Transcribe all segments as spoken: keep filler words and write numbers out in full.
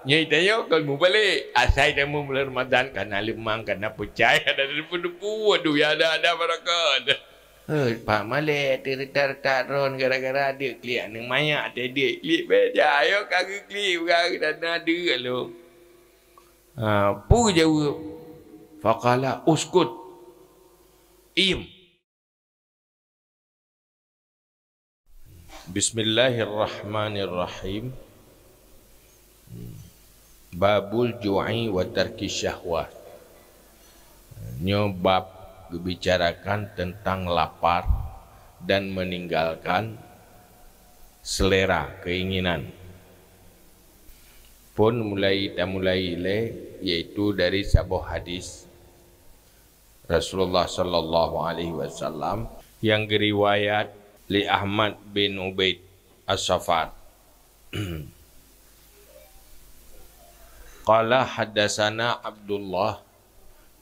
Nyoe tanyoe kon mubalek, asai tamong bulan Ramadan, kana leumang, kana peucai, kana depu-depu, aduh, ya ada, ada barakat. Hei, Pak Malek, teuretak-retak droen gara-gara adeuk klik aneuk manyak, teuh adeuk klik beda, ayo ka geuklik, bukan dana adeuk lom. Ha, peue jaweueb? Faqala, "Uskut." Iem. Bismillahirrahmanirrahim. Babul ju'i wa tarki syahwat. Nyoe bab geubicarakan teuntang lapar dan meninggalkan selera, keinginan. Phon mulai tamulai ilée, yaitu dari saboh hadis Rasulullah sallallahu alaihi wasallam nyang geuriwayat lé Ahmad bin Ubaid As-Safar. Qala haddatsana Abdullah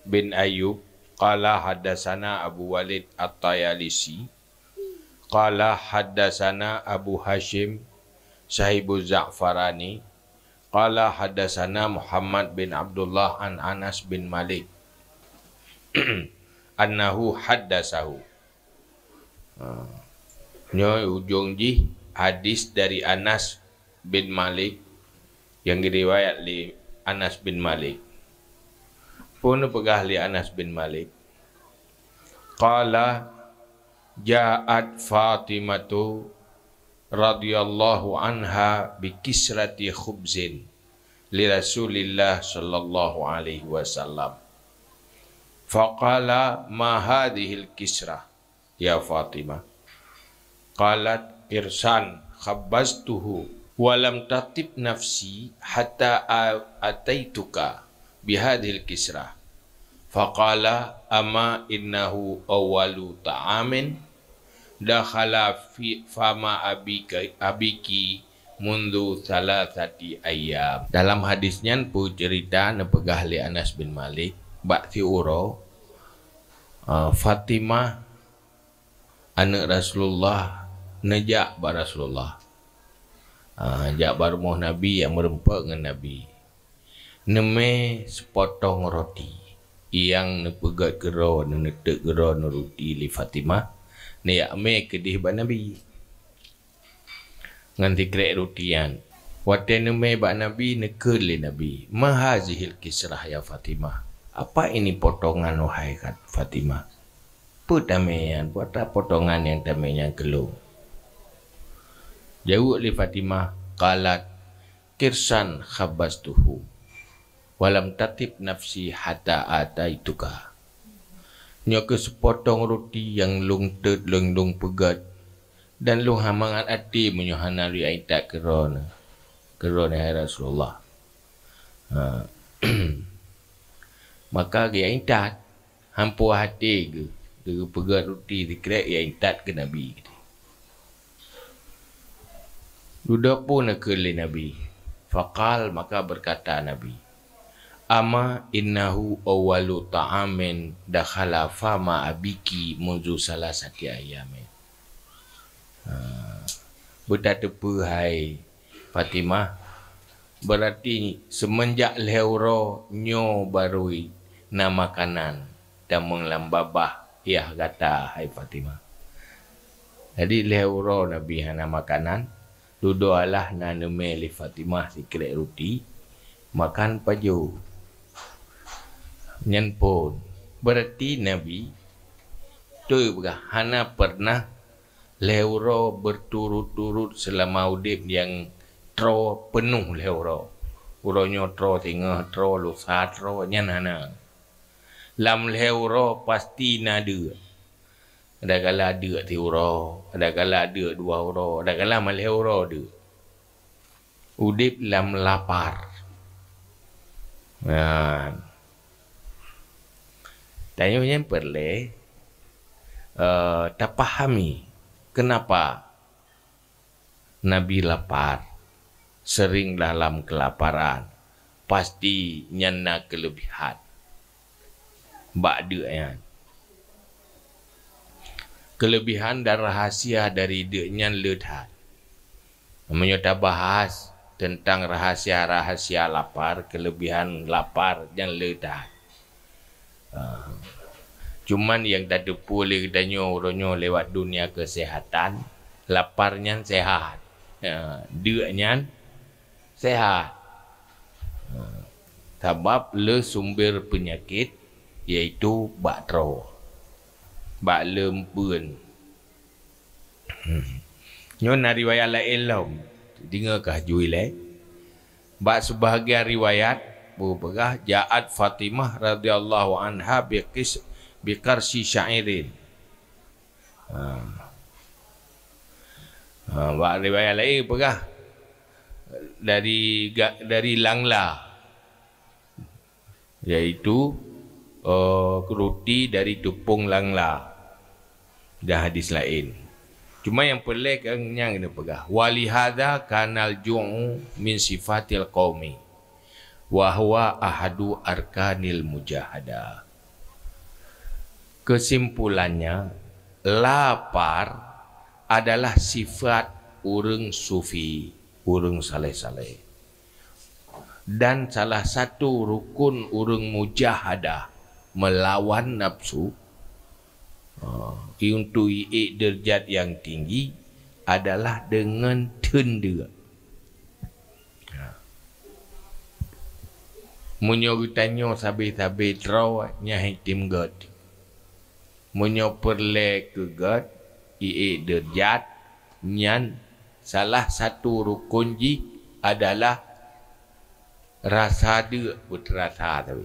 bin Ayyub, qala haddatsana Abu Walid At-Tayalisi, qala haddatsana Abu Hasyim Sahibuz Za'farani, qala haddatsana Muhammad bin Abdullah an Anas bin Malik, annahu haddatsahu. Ha. Nyoe ujong jih hadis dari Anas bin Malik, nyang geuriwayat lé Anas bin Malik. Peue neupeugah lé Anas bin Malik? Qala, "Ja'at Fatimatu radhiyallahu anha bi kisrati khubzin li Rasulillah sallallahu alaihi wasallam. Faqala, 'Ma hadhil kisrah, ya Fatimah?' Qalat, 'Qirsan khabbaztuhu, wa lam tatib nafsi hatta a-, ataituka bihadhil kisrah.' Faqala, 'Ama innahu awwalu ta'amin dakhala fi fama abika, abiki mundhu thalathati ayyam.'" Dalam hadis nyan peuceurita neupeugah lé Anas bin Malik, bak siuroe, eh, Fatimah, aneuëk Rasulullah, neujak bak Rasulullah. Ah, jak bak rumoh Nabi, jak meureumpok ngon Nabi. Neumé seupotong roti nyang neupeugét keudroe, neuneuteuek keudroe, neuruti lé Fatimah, neujak mé keudeh bak Nabi. Ngon sikrek ruti nyan. Watée neumé bak Nabi, neukheun lé Nabi, "Ma hazihil kisrah ya Fatimah? Apa ini potongan, wahai Fatimah? Peue tamé nyan, peue atra potongan nyang tamé nyan keu lôn?" Jaweueb lé Fatimah, qalat, "Qirsan khabbaztuhu, wa lam tatib nafsi hatta ataituka." Nyoe keuh seupotong ruti nyang lôn teuet, lôn, lôn peugét, dan lôn hana mangat até meunyoe hana lôn intat keudroe, keudroe hai Rasulullah. Ha. Maka geuintat, han puas até geuh, geupeugét ruti sikrek nyang intat keu Nabi. Dudoe pun neukheun lé Nabi. Faqal, maka berkata Nabi, "Ama innahu awwalu ta'amin dakhala fama abiki munzu salasati ayyamin." Ha, beutateupeue hai Fatimah, berarti seumeunjak lhée uroe nyoe barui na makanan tamong lam babah yah gata, hai Fatimah. Jadi lhée uroe Nabi hana makanan, dudoe alah na neumé lé Fatimah sikrek ruti, makan pajoh. Nyan phon, berarti Nabi, beutôi peugah, hana pernah lhée uroe beuturot-turot seulama udeb nyang troe peunoh lhée uroe. Uroe nyoe troe singoh, troe lusa, troe nyan hana. Lam lhée uroe pasti na deuk. Kadang-kadang deuk siuroe, kadang-kadang deuk dua uroe, kadang-kadang malhée uroe deuk. Udeb lam lapar. Nah, tanyoe nyan peureulée, eh, tapahami keunapa Nabi lapar, sering dalam kelaparan, pasti nyan na keuleubihan bak deuk nyan. Keuleubihan dan rahsia dari deuk nyan le that. Meunyoe tabahas, teuntang rahasia-rahasia lapar, keuleubihan lapar nyan le that. Ha. Cuman nyang tateupeue lé geutanyoe uroe nyoe lewat dunia kesehatan, lapar nyan sehat. Ha, deuk nyan sehat. Ha. Sabab le sumber peunyakét yaitu bak troe, bak le eumpeuen. Hmm. Nyoe na riwayat laén lom. Deungoe kah ju ilée. Bak sebahagian riwayat, beupeugah, "Ja'at Fatimah radhiyallahu anha biqis-, biqarsi sya'irin." Ha. Ha, bak riwayat laén peugah, dari ga-, dari langla. Yaitu, eh, ruti dari tupông langla. Dan hadis laén. Cuma nyang peureulée kan nyang geupeugah, "Walihadza kanal ju'u min sifatil qaumi, wa huwa ahadu arkanil mujahadah." Kesimpulannya, lapar adalah sifat ureuëng sufi, ureuëng saleh-saleh. Dan salah satu rukun ureuëng mujahadah melawan nafsu, ha, untuk iék deurajat nyang tinggi adalah deungon theun deuk. Ha. Meunyoe geutanyoe sabe-sabe droe nyang hana tem gét, meunyoe peureulée keu gét iék deurajat, nyan salah satu rukun jih adalah rasa deuk beuteurasa sabe.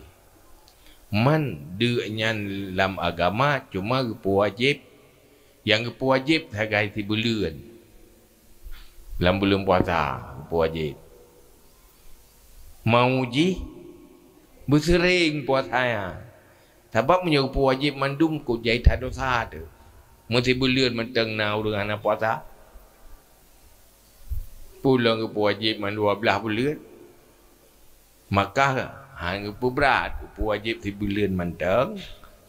Man deuk nyan lam agama cuma geupeuwajéb, nyang geupeuwajéb sagai sibuleuen. Lam buleuen puasa geupeuwajéb. Mau jih beuseuréng puasa nyan. Sabab meunyoe geupeuwajéb mandum, kok jai that dosa teuh. Meusibuleuen mantong na ureuëng hana puasa. Peue lom geupeuwajéb mandua blaih buleuen. Maka hana geupeubrat, geupeuwajéb sibuleuen mantong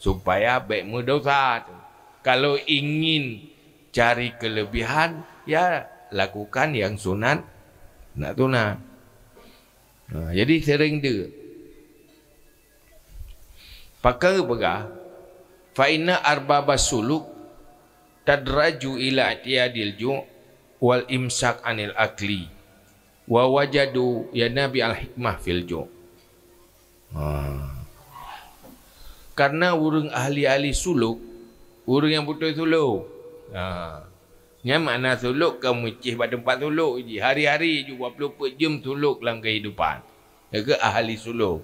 supaya bék meudosa teuh. Kalau ingin cari kelebihan, ya lakukan nyang sunat, nak sunat. Ha, jadi seuréng deuk. Pakon geupeugah, "Fa inna arbabas suluk tadraju ila i'tiyadil ju' wal imsak anil akli, wa wajadu yanabi'al hikmah fil ju'." Ha. Karena ureuëng ahli-ahli suluk, ureuëng nyang beutôi suluk. Ha. Nyan makna suluk ka meucéh bak teumpat suluk jih. Hari-hari ju, dua ploh peuet jeuem suluk lam kehidupan. Nyan keuh ahli suluk.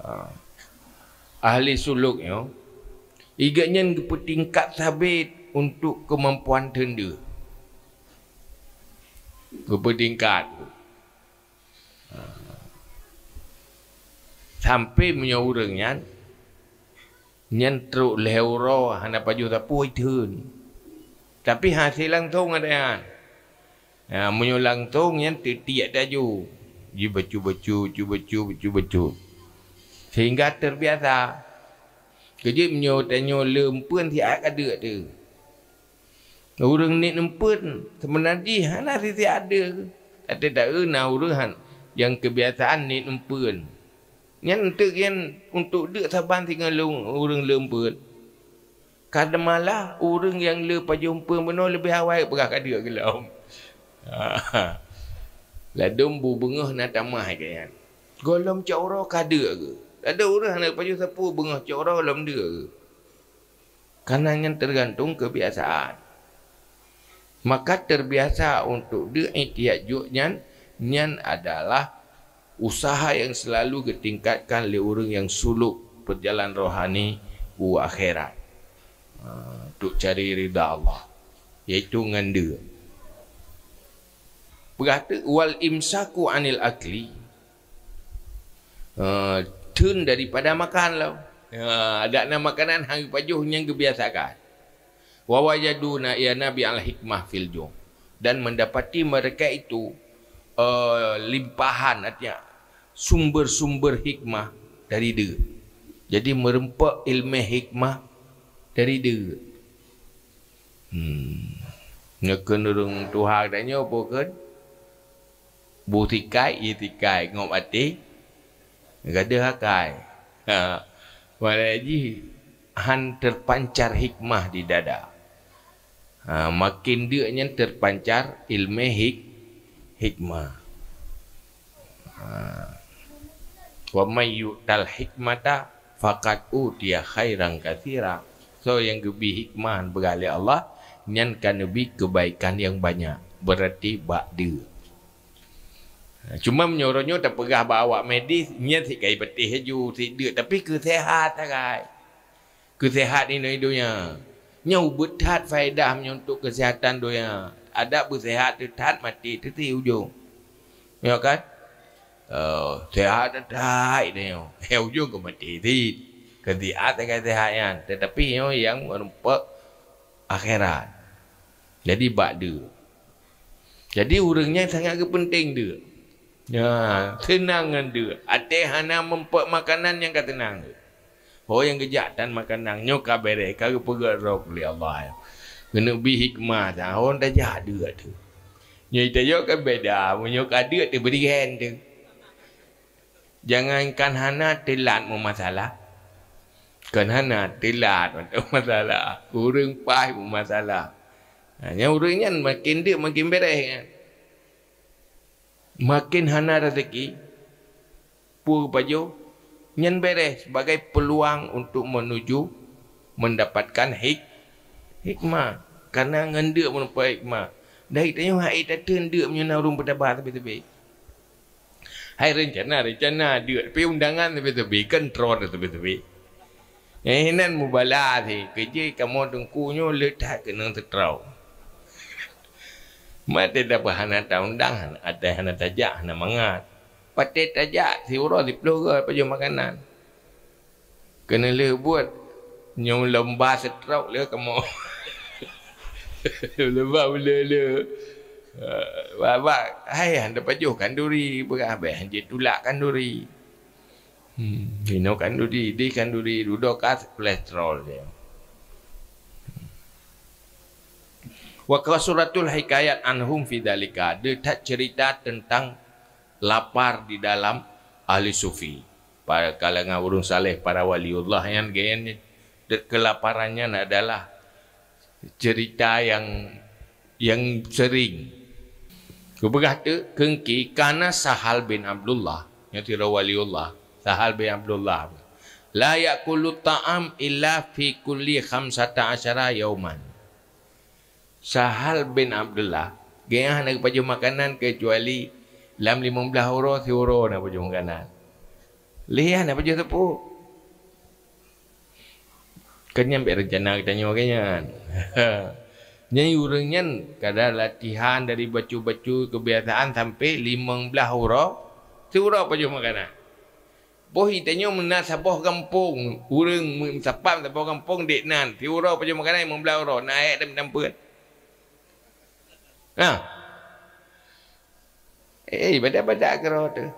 Ha. Ahli suluk nyoe, i gobnyan geupeutingkat sabé untuk keumampuan theun deuk. Geupeutingkat. Ha. Sampai meunyoe ureuëng nyan, nyan trok lhée uroe hana pajoh sapeue theun. Tapi hase langsong ada nyan. Ha, meunyoe langsong nyan teutiek taju. Jibacut-bacut, bacut-bacut, bacut-bacut. Sehingga terbiasa. Keujeuet meunyoe tanyoe le eumpeuen siat ka deuk teuh. Ureuëng niet eumpeuen seubeuna jih hana sisiat deuk. Tapi taeu na ureuëng han-, nyang keubiasaan niet eumpeuen. Nyan eunteuk nyan untuk deuk saban singoh lé ureuëng le eumpeuen. Kadang malah ureuëng nyang le pajoh eumpeuen bunoe leubeh awai peugah ka deuk gohlom. Ladôm bu beungoh na tamah lagée nyan. Gohlom cot uroe ka deuk geuh. Ladôm ureuëng hana pajoh sapeue beungoh cot uroe lom deuk geuh. Karena nyan tergantung kebiasaan. Maka terbiasa untuk deuk i'tiyad ju' nyan, nyan adalah usaha yang selalu geutingkatkan lé ureuëng nyang suluk peujalan rohani u akhirat. Ha, untuk cari ridha Allah, yaitu ngon deuk. Peugah teuk, "Wal imsaku anil akli." Ha, theun daripada makan lom. Ha, adak na makanan hana geupajoh nyang geubiasakan. "Wa wajadu na, yanabi'al hikmah fil ju'." Dan mendapati mereka itu, eh, limpahan, artinya sumber-sumber hikmah dari deuk. Jadi, meureumpok ilmu hikmah dari deuk. Hmm. Nyoe keuneureueng tuha geutanyoe peue kheun? Bu sikai, ie sikai, ngop até, gadoh akai. Ha. Walai jih han terpancar hikmah di dada. Ha, makin deuk nyan terpancar ilmu hik-, hikmah. Ha. "Wa may yu'tal hikmata faqad utiya khairan katsira." Soe nyang geubri hikmah bak lé Allah, nyan ka neubri keubaikan nyang banyak. Berarti bak deuk. Cuma meunyoe uroe nyoe tapeugah bak awak medis, nyan sit ka ipatéh laju, sit deuk, tapi keu seuhat sagai. Keu seuhat inoe donya. Nyoe ubeuet that faedah meunyoe untuk keuseuhatan donya. Adak beuseuhat teuh that, maté teuh sit ujong. Nyoe kan? Eh, seuhat that, sit nyoe. Eh, ujong keu maté sit. Keu seuhat sagai seuhat nyan. Tetapi nyoe nyang meurumpok akhirat. Jadi bak deuk. Jadi ureuëng nyan sangat geupeunteng deuk. Ya, seunang ngon deuk. Até hana meurumpok makanan nyang ka seunang deuk. Oh, nyang geujak tan makanan nyoe ka bereh, ka geupeugét rot lé Allah. Geuneuk bi hikmah dah, oh, tajak deuk teuh. Nyoe tajak kan beda, meunyoe ka deuk teuh beudihen teuh. Jangankan hana teulat meumasalah. Kon hana teulat mantong masalah. Ureuëng paih meumasalah. Ha, nyan ureuëng nyan makin deuk makin bereh nyan. Makin hana rezeki, peue pajoh, nyan bereh sebagai peluang untuk menuju mendapatkan hik-, hikmah. Karena ngon deuk meureumpok hikmah. Dari tanyoe hai tateun deuk meunyoe na ureuëng peutaba sabe-sabe. Hai rencana, rencana deuk, tapi undangan sabe-sabe, kan tron sabe-sabe. Nyang hinan mubalaih, keujeuet kamoe teungku nyoe le that keunong teutroe. Maté dapeuh hana taundang, até hana tajak, hana mangat. Paté tajak, siuroe siploh goe pajoh makanan. Keuneulheueh buet, nyoe lomba seutrok le kamoe. Lomba le-le. Bak-bak, hai, hana pajoh kanduri, beurah beh, jitulak kanduri. Hmm, inoe kanduri, di kanduri, dudoe ka kolesterol dia. Wa kasuratul hikayat anhum fi dzalika, deuthat cerita tentang lapar di dalam ahli sufi. Para kalangan ureuëng saleh, para waliullah nyan, gen, kelaparan nyan adalah cerita yang, yang sering. Kupeugah teuk keungki, kana Sahal bin Abdullah, nyan sidroe waliullah, Sahal bin Abdullah, la yakulu ta'am illa fi kulli khamsata asyara yauman. Sahal bin Abdullah, geuh hana geupajoh makanan keucuali lam limong blaih uroe, siuroe na pajoh makanan. Lheueh hana pajoh teupeu. Kan nyan bèk rencana geutanyoe kan nyan. Nyan ureuëng nyan kada latihan dari bacut-bacut kebiasaan sampai limong blaih uroe, siuroe pajoh makanan. Boh geutanyoe meunan saboh gampông, ureuëng meusapat saboh gampông dek nan, siuroe pajoh makanan limong blaih uroe, na ayat dan meutampeuen. Nah. Eh, ibadat-ibadat keudroe teuh.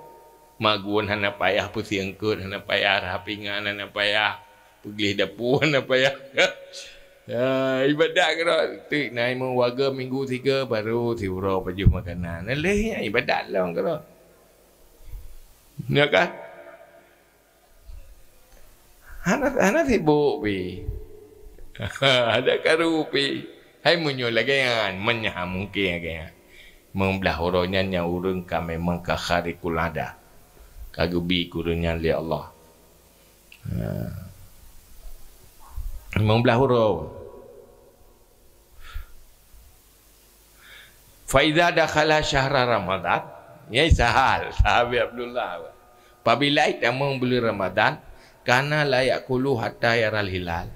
Magun hana payah, peusieng eungkôt hana payah, rhah pingan hana payah, peugleh dapu hana payah. Ya, ibadat keudroe teuh, na imum warga minggu tiga baru siuroe pajoh makanan. Nah, lheueh nyan ibadat lom keudroe. Ya kan? Hana, hana sibuk pih. Hana karu pih. Hai meunyoe lagèe nyan, meunyoe mungken lagèe nyan. Limong blaih uroe nyan nyang ureuëng ka memang ka khariqul ada. Ka geubi keu ureuëng nyan lé Allah. Ha. Limong blaih uroe. Fa iza dakhala syahra Ramadan, nyan Sahal, sahabat Abdullah. Apabila itamong buleuen Ramadan, kana la yakulu hatta yaral hilal.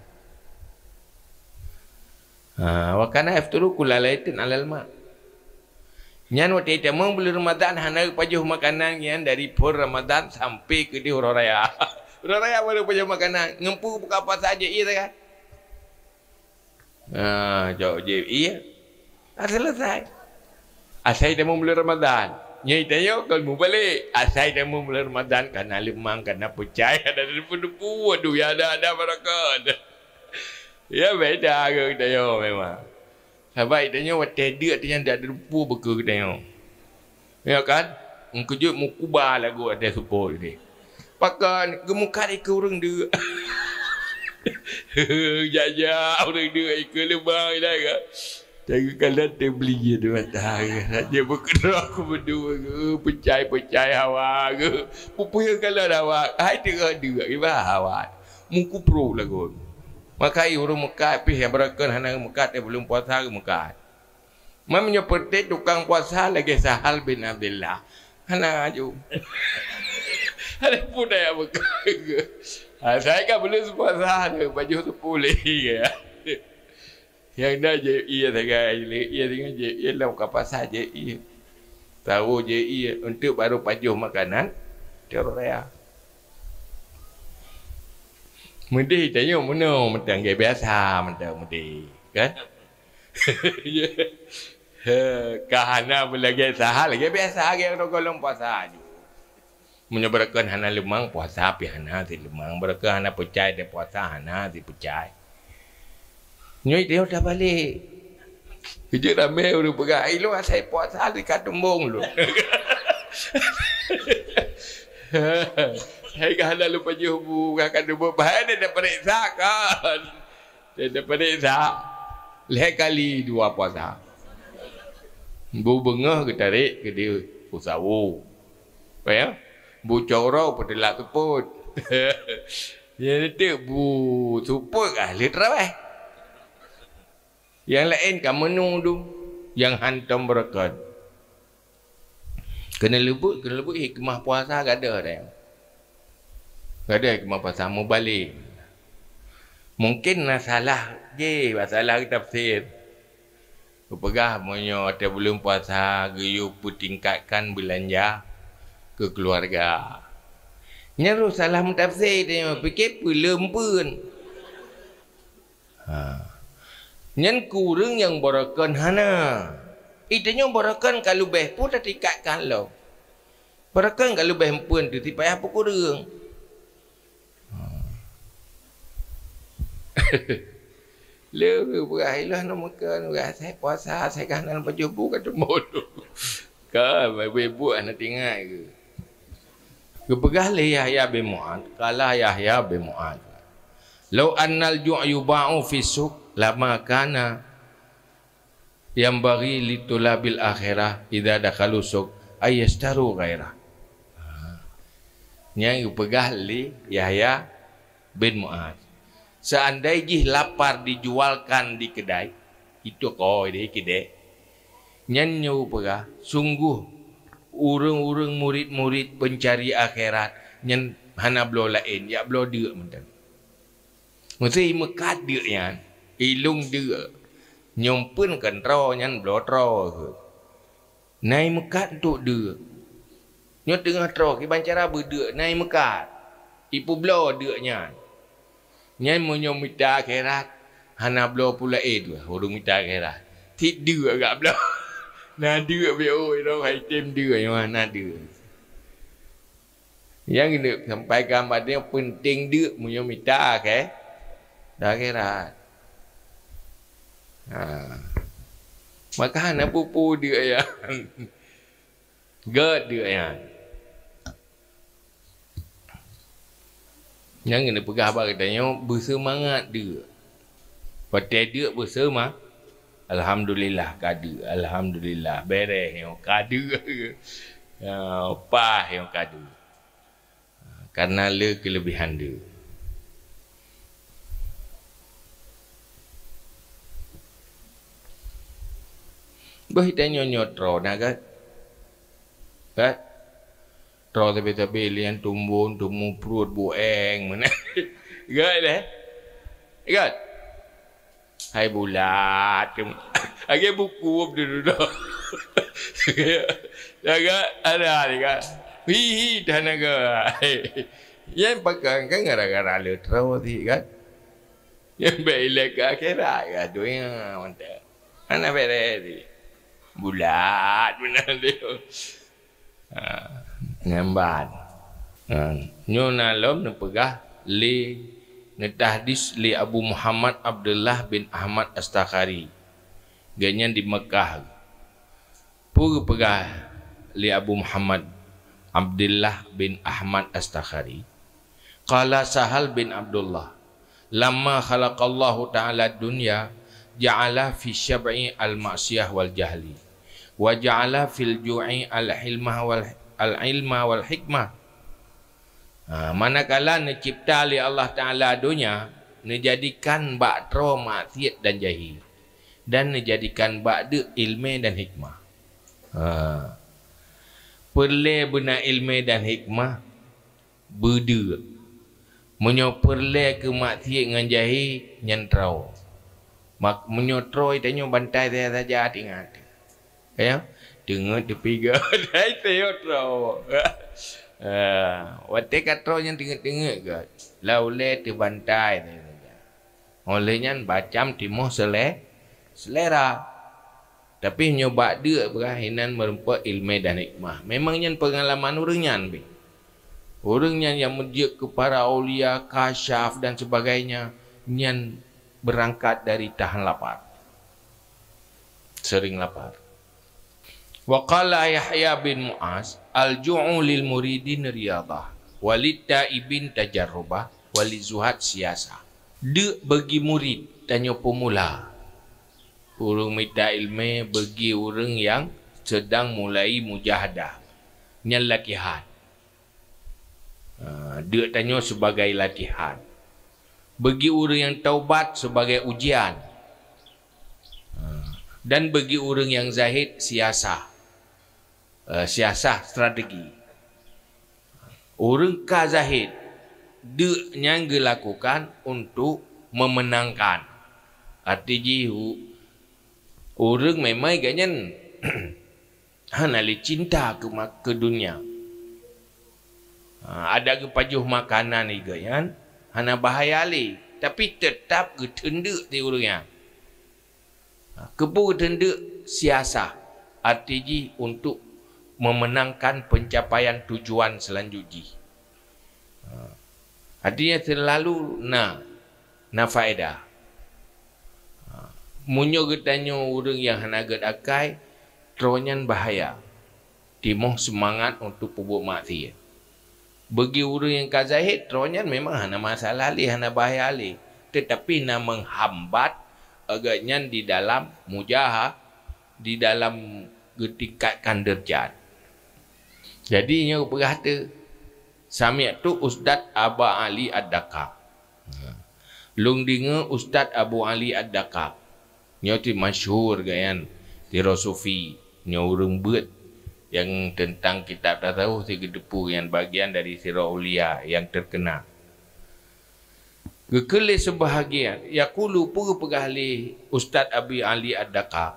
Ha, wa kana yafturu kulla lailatin alal ma. Nyan watèe itamong buleuen Ramadan hana geupajoh makanan nyan dari phôn Ramadan sampai keudeh uroe raya. Uroe raya baru pajoh makanan, ngon peue buka puasa jih, iya kan? Ha, jaweueb jih, iya. Ka seuleusai. Asai tamong buleuen Ramadan. Nyoe tanyoe kon mubalek. Asai tamong buleuen Ramadan, kana leumang, kana peucai, kana debu-debu. Waduh, ya ada, ada barakat. Ya, beda keu tanyoe memang. Sabab tanyoe watèe deuk tanyoe dak debu beukeue tanyoe. Ya kan? Meukeujot meukuba lagu ada seupôt ni. Pakon geumukat ikeue ureuëng deuk. Jak-jak ureuëng deuk ikeue leubang dah ke. Tapi kalon teubli je di mata ke. Saja beukeudroe keu beudua ke. Peucai-peucai hawa ke. Peupuyeuh kalon hawa. Hai teuka deuk iba hawa. Meukuprok lagu. Maka ureuëng meukat pih nyang beureukat hana meukat, eh, buleuen puasa meukat. Meunyoe peureté tukang puasa lagée Sahal bin Abdullah, hana aju. Hana pun daya beukeuh. Ha, saya kan belum puasa, ada baju sepuluh ya. Yang dah je iya sagai, iya dengan je iya lam kapasa je iya. Tahu je iya untuk baru pajoh makanan, terus raya. Meudeh tanyong meunoe, mantong biasa, mantong meudeh, kan? Ya. He, ka hana beulagée Sahal, lagée biasa, lagée ureuëng gohlom puasa aju. Meunyoe beureukat hana leumang, puasa pih hana sileumang. Beureukat hana peucai, dan puasa hana sipeucai. Nyoe dia udah balik. Kejut ramé ureuëng peugah, "Ai, lôn asai puasa di ka tumbong lôn." Hai ka hana lôn pajoh bu, ka tumbong, bahaya dia dah periksa kan. Dia pada sa lhée kali dua puasa. Bu beungoh geutarek keu di usawo. Apa ya? Bu coro peuteulat seupôt. Ya, itu bu seupôt ah, lheueh terawih. Yang lain ka meunudu, yang hantom beureukat. Keuneuleubeut, keuneuleubeut hikmah puasa gadoh deh. Gadoh hikmah puasa mubalek. Mungkin na salah jih, salah tafsir. Kupeugah meunyoe watée buleuen puasa geuyue peutingkatkan beulanja keu keuluwarga. Nyan roh salah meutafsir, tanyoe pike peuleumpuen. Ha. Nyan keu ureuëng nyang beureukan hana. Itanyoe beureukan ka leubeh pun tatikatkan lom. Beureukan ka leubeh empeuen teuti payah peukureueng. Ha. Le beurah ilah na meukeun, beurah sai puasa, sai ka hana pajoh bu ka teumon. Ka, ibu-ibu hana tingai ke? Geupeugah lé Yahya bin Mu'adz, qala Yahya bin Mu'adz, "Lau annal ju' yuba'u fi suq lama kana yanbaghi li tulabil akhirah idza dakhalu suq ay yastaru ghairah." Ha. Nyang geupeugah lé Yahya bin Mu'adz, "Seandai jih lapar dijualkan di kedai, itu koi di kedai, nyan nyoe peugah, sungguh ureuëng-ureuëng murit-murit peuncari akhirat nyan hana bloe laén, jak bloe deuk mantong." Meusé imeukat deuk nyan, ilong deuk, nyoe pun keuntroe nyan bloe troe kheueh. Na imeukat untuk deuk. Nyoe teungoh troe kiban cara beudeuk, na imeukat. Ipubloe deuk nyan. Nyan meunyoe mita akhirat, hana bloe pula eh tu, ureuëng mita akhirat. Cit deuk agak bloe. Na deuk B O, hai tem deuk nyoe na deuk. Nyang keuneuk sampaikan bak tanyoe peunteng deuk meunyoe mita akhé-, akhirat. Ha. Maka hana peue-peue deuk nyan. Gét deuk nyan. Nyang keuneuk peugah bak geutanyoe beuseumangat deuk. Watée deuk beuseumangat, alhamdulillah ka deuk, alhamdulillah bereh nyoe ka deuk. Ya, paih nyoe ka deuk. Karena le keulebihan deuk. Boh tanyoe nyoe troe na gét. Gét. Troe sabe-sabe lian tumbon, tumu pruet bueng meunan. Gét deh. Gét. Hai bulat. Lagée buku dulu dah. Jaga ada ni kan. Hihi dah naga. Yang pakai kan gara-gara le troe sih kan. Yang baik ilek ke akhirat ke dunia mantap. Anak beres sih. Bulat benar dia. Ha, nyan ban. Ha, nyoe na lom neupeugah lé, neutahdis lé Abu Muhammad Abdullah bin Ahmad As-Sakhari. Gobnyan di Meukah. Peue geupeugah li Abu Muhammad Abdullah bin Ahmad As-Sakhari, qala Sahal bin Abdullah, "Lamma khalaqallahu ta'ala dunya, ja'ala fi syab'i al-ma'siyah wal jahli, wa ja'ala fil ju'i al-hilma wal, al-ilma wal hikmah." Ha, manakala neucipta lé Allah Ta'ala donya, neujadikan bak troe maksiat dan jahi, dan neujadikan bak deuk ilmé dan hikmah. Ha. Peureulée beuna ilmé dan hikmah, beudeuk. Meunyoe peureulée keu maksiat ngon jahi, nyan troe. Mak-, meunyoe troe tanyoe bantai saja-saja, ingat. Ya, teungeut teupiga. Hai teuyo troe. Ah, watée ka troe nyan teungeut-teungeut gét. Lau lé teubantai saja-saja. Óh lheueh nyan bacam timoh sele-, selera. Tapi nyoe bak deuk peugah inan meurumpok ilmé dan hikmah. Memang nyan peungalaman ureuëng nyan beh. Ureuëng nyan nyang meujeuet keu para aulia, kasyaf dan sebagainya, nyan beurangkat dari tahan lapar. Sering lapar. Wa qala Yahya bin Mu'az, "Al-ju'u lil muridin riyadah, walit taibin tajarrubah, waliz zuhad siyasah." Deuk bagi murid tanyoe peumula. Ureuëng mita ilmé bagi ureuëng nyang sedang mulai mujahadah. Nyan latihan. Ha, deuk tanyoe sebagai latihan. Bagi ureuëng nyang taubat sebagai ujian. Ha, dan bagi ureuëng nyang zahid siasah. Eh, siasah strategi. Ureuëng ka zahid, deuk nyan geulakukan untuk memenangkan. Arti jih u-, ureuëng memang gobnyan hana lé cinta keu ma-, keu dunia. Ha, ada geupajoh makanan iga nyan hana bahaya lé, tapi teutap geuteundeuk di ureuëng nyan. Ha, keupeue geuteundeuk siasah, arti jih untuk memenangkan pencapaian tujuan selanjut jih. Ha, artinya selalu na, na faedah. Ha, meunyoe geutanyoe ureuëng nyang hana gét akai, troe nyan bahaya. Timoh seumangat untuk peubuet maksiat. Bagi ureuëng nyang ka zahid, troe nyan memang hana masalah lé, hana bahaya lé. Teutapi na meuhambat awaknyan di dalam mujaha-, di dalam geutingkatkan deurajat. Jadi, nyoe peugah teuh, "Sami'tu Ustaz Aba Ali Ad-Dakak." Ha. Lôn deungoe Ustaz Abu Ali Ad-Dakak. Nyoe cit masyhur gobnyan sidroe sufi. Nyoe ureuëng beuet nyang teuntang kitab tasawuf cit geuteupeue nyan bagian dari sirah aulia nyang teukeuna. Geukheun lé seubahagian, yaqulu, peue geupeugah lé Ustaz Abi Ali Ad-Dakak,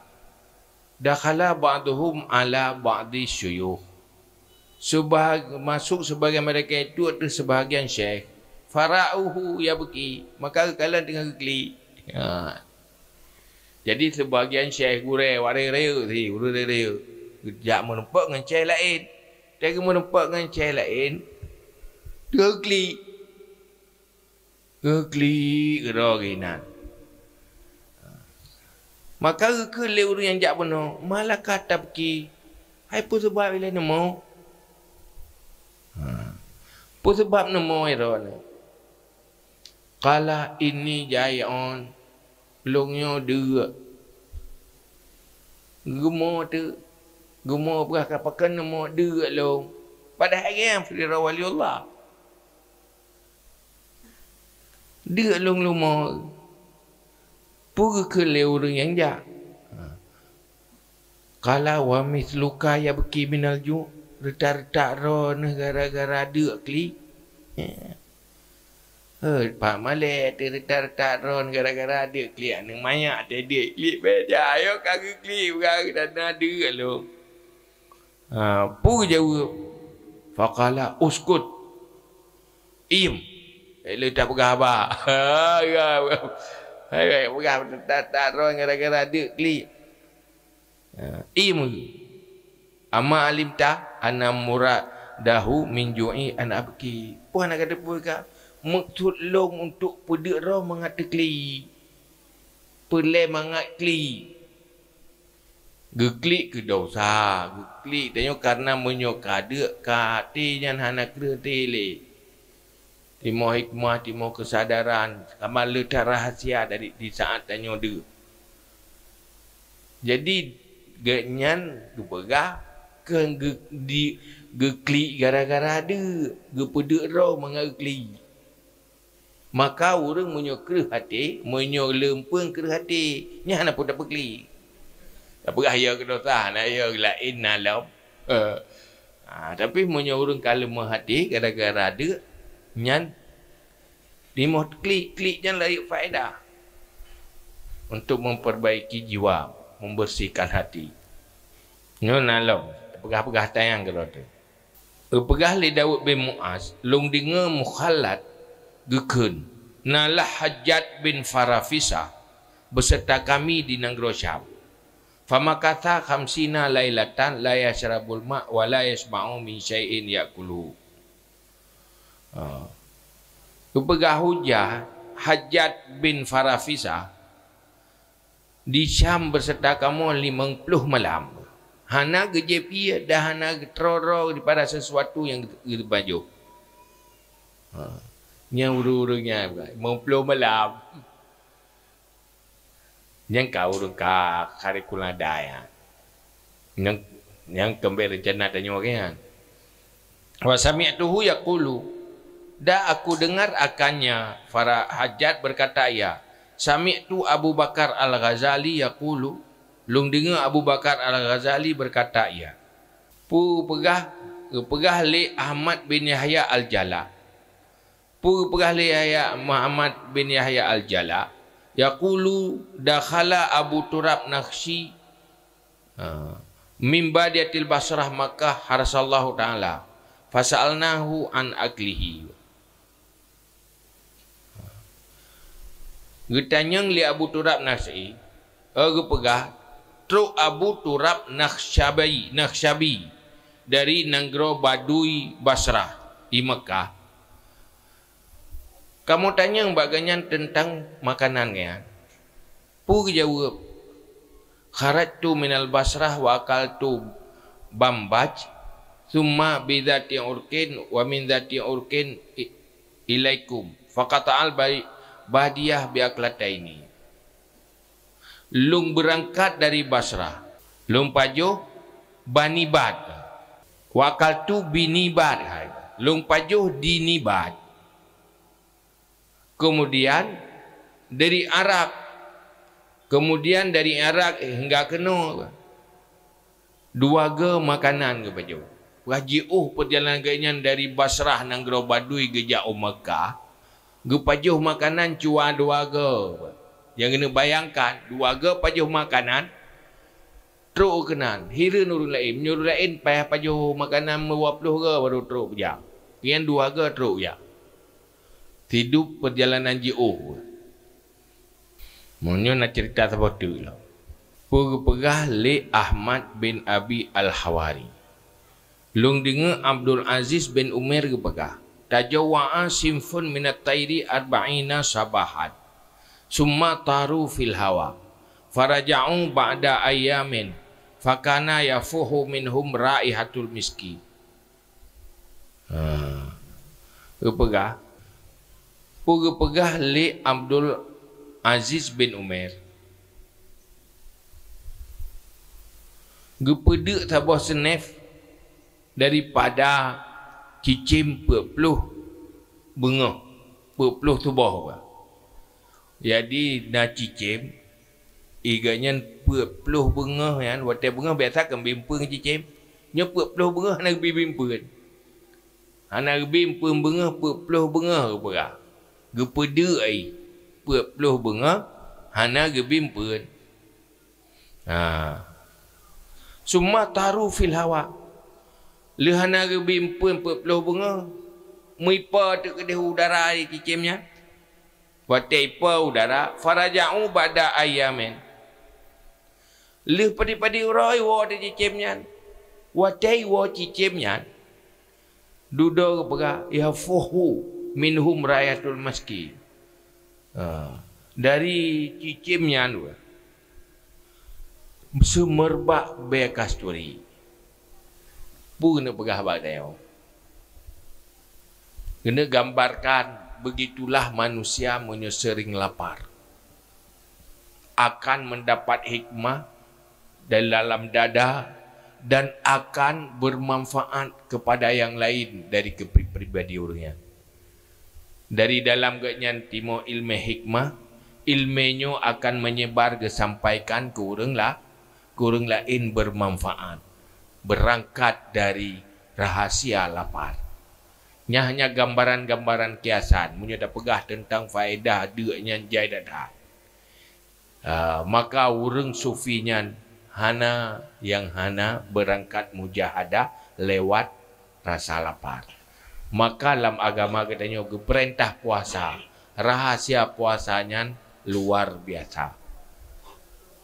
"Dakhala ba'duhum ala ba'di syuyukh." Seubah-, masuk sebahagian mereka itu ateueh sebahagian syekh. "Fara'uhu yabki." Maka geukalon teungoh geuklik. Ha. Jadi, sebahagian syekh gurée, wak rayeuk-rayeuk si, ureuëng rayeuk-rayeuk. Geujak meurumpok ngon syekh laén. Watée geumeurumpok ngon syekh laén, teungoh geuklik. Geuklik keudroe geuh inan. Maka geukheun lé ureuëng nyang jak bunoe, "Ma laka tabki? Hai peue sabab ilée neumoe?" Ha. "Peue sabab neumoe droeneuh?" Qala, "Inni jai'un." Lôn nyoe deuk. Geumoe teuk. Geumoe peugah ka pakon neumoe, deuk lôn. Padahai geuh sidroe waliullah. Deuk lôn lumoe. Peue geukheun lé ureuëng nyang jak? Ha. Qala, "Wa mithluka yabki minal ju'." Reutak-reutak droeneuh gara-gara deuk klik. Heuet, pat malée teuh reutak-reutak droeneuh gara-gara deuk klik. Aneuk manyak teuh deuk klik, beda. Ayo ka geuklik, peugah geutanyoe deuk lôn. Ha, peue geujaweueb? Faqala, "Uskut." Iem. Eh, le tapeugah haba. Ha, ya. Hai, hai, peugah ta-, ta-, droe gara-gara deuk klik. Ha, iem. "Amma alimta anna muradahu min ju'i an abki." Peue hana ka teupeue ka? Meukeusut lôn untuk peudeuk droe mangat teuklik. Peureulée mangat klik. Geuklik keu dosa, geuklik tanyoe karena meunyoe ka deuk ka até nyan hana kreueh até lé. Timoh hikmah, timoh keusadaran, sama le that rahasia dari di saat tanyoe deuk. Jadi, gobnyan geupeugah keu geu-, di, geuklik gara-gara deuk, geupeudeuk droe mangat geuklik. Maka ureuëng meunyoe kreueh até, meunyoe leumpeueng kreueh até, nyan hana peue tapeuklik. Tapeugah ya keu dosa, na ya laén na lom. Eh. Ha, tapi meunyoe ureuëng ka leumah até gara-gara deuk, nyan timoh klik-klik nyan laén faedah untuk memperbaiki jiwa, membersihkan hati. Nyoe na lom, peugah-peugah tayang keudroe teuh. Geupeugah lé Daud bin Muaz, "Lôn deungoe Mukhallat geukheun, 'Nalah Hajjaj bin Farafisah beserta kami di nanggroe Syam. Famakatha khamsina lailatan la yasyrabul ma' wa la yasma'u min syai'in ya'kuluhu.'" Ha. Geupeugah hujah, Hajjaj bin Farafisah di Syam beserta kamoe limong ploh malam. Hana geujép ié dan hana geutroe-roe daripada sesuatu nyang geupajoh. Ha. Nyang ureuëng-ureuëng nyan limong ploh malam. Nyang ka ureuëng ka, ka rikuladan. Nyang, nyang keumbek reuncana tanyoe nyan. "Wa sami'tuhu yaqulu," dan aku dengar akannya, Fara-, Hajjaj berkata ia, "Sami'tu Abu Bakar Al-Ghazali yaqulu," lôn deungoe Abu Bakar Al-Ghazali berkata ia. Peue peugah, geupeugah lé Ahmad bin Yahya Al-Jala. Peue geupeugah lé Yahya, Muhammad bin Yahya Al-Jala, yaqulu, "Dakhala Abu Turab Nakhsyi, ha, min badiyatil Basrah Makkah harasallahu ta'ala, fasa'alnahu an aklihi." Geutanyong lé Abu Turab Nakhsyi, eh, geupeugah, trok Abu Turab Nakhsyabi, Nakhsyabi dari nanggroe Badui Basrah di Makkah. Kamoe tanyong bak gobnyan teuntang makanan nyan. Peue geujaweueb, "Kharajtu minal Basrah wa akaltu bambaj, tsumma bidzati urqin wa min dzati urqin i-, ilaikum, faqata'al bai-, badiyah bi aklataini." Lôn beurangkat dari Basrah, lôn pajoh banibat. Wa akaltu binibat, hai. Lôn pajoh di nibat. Keumudian dari arak. Keumudian dari arak hingga keunoe. Dua goe makanan geupajoh. Bah jiôh peurjalanan geuh nyan dari Basrah nanggroe Badui geujak u Makkah, geupajoh makanan cuwa dua goe. Nyang keuneuk bayangkan, dua goe pajoh makanan, trok keunan. Hireuen ureuëng laén, meunyoe ureuëng laén payah pajoh makanan dua ploh goe baru trok jak. Nyan dua goe trok jak. Sidub peurjalanan jiôh. Meunyoe na ceurita saboh teuk lom. Peue geupeugah lé Ahmad bin Abi Al-Hawari. Lôn deungoe Abdul Aziz bin Umair geupeugah, "Tajawwa'a sinfun minat tairi arba'ina sabahan, summa taru fil hawa, faraja'u ba'da ayyamin, fakana yafuhu minhum raihatul miski." Ha. Geupeugah, peue geupeugah lé Abdul Aziz bin Umair? Geupeudeuk saboh seunef daripada cicém peuet ploh beungoh, peuet ploh tuboh. Jadi, na cicém, i gobnyan peuet ploh beungoh nyan, watée beungoh biasa kan bimpeuen cicém. Nyoe peuet ploh beungoh hana geubri bimpeuen. Hana geubri bimpeuen beungoh, peuet ploh beungoh geupeugah. Geupeudeuk ai peuet ploh beungoh hana geubri bimpeuen. Ha. Summa taru fil hawa. Lheueh hana geubri bimpeuen peuet ploh beungoh, meuipo teuk keudeh udara di cicém nyan. Watée ipo udara, faraja'u ba'da ayyamin. Lheueh padub-padub uroe iwoe di cicém nyan. Watée iwoe cicém nyan, dudoe geupeugah, "Yafuhu minhum raihatul miski." Ha, dari cicém nyan weh, Seumeubak bée kasturi. Peue neupeugah bak tanyoe? Keuneuk gambarkan, begitulah manusia meunyoe sering lapar. Akan mendapat hikmah dari dalam dada dan akan bermanfaat kepada yang lain dari kepri-, pribadi ureuëng nyan. Dari dalam geuhnyan timoh ilmée hikmah, ilmée nyoe akan menyebar geusampaikan keu ureuëng la-, keu ureuëng laén bermanfaat, berangkat dari rahasia lapar. Nyan hanya gambaran-gambaran kiasan. Meunyoe tapeugah teuntang faedah deuk nyan jai that-that. Ah, maka ureuëng sufi nyan hana nyang hana beurangkat mujahadah lewat rasa lapar. Maka lam agama geutanyoe geupeurintah puasa, rahasia puasa nyan luar biasa.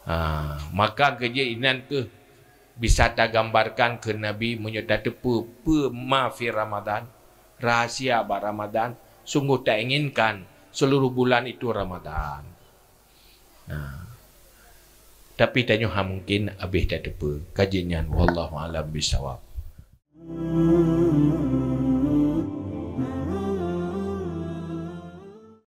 Ah, maka keu jih inan kheueh bisa tagambarkan keu Nabi meunyoe tateupeue peue ma fi Ramadan, rahasia bak Ramadan, sungguh tainginkan seluruh bulan itu Ramadan. Nah, tapi tanyoe hana mungkin habéh tateupeue. Ka jih nyan, wallahu a'lam bishawab.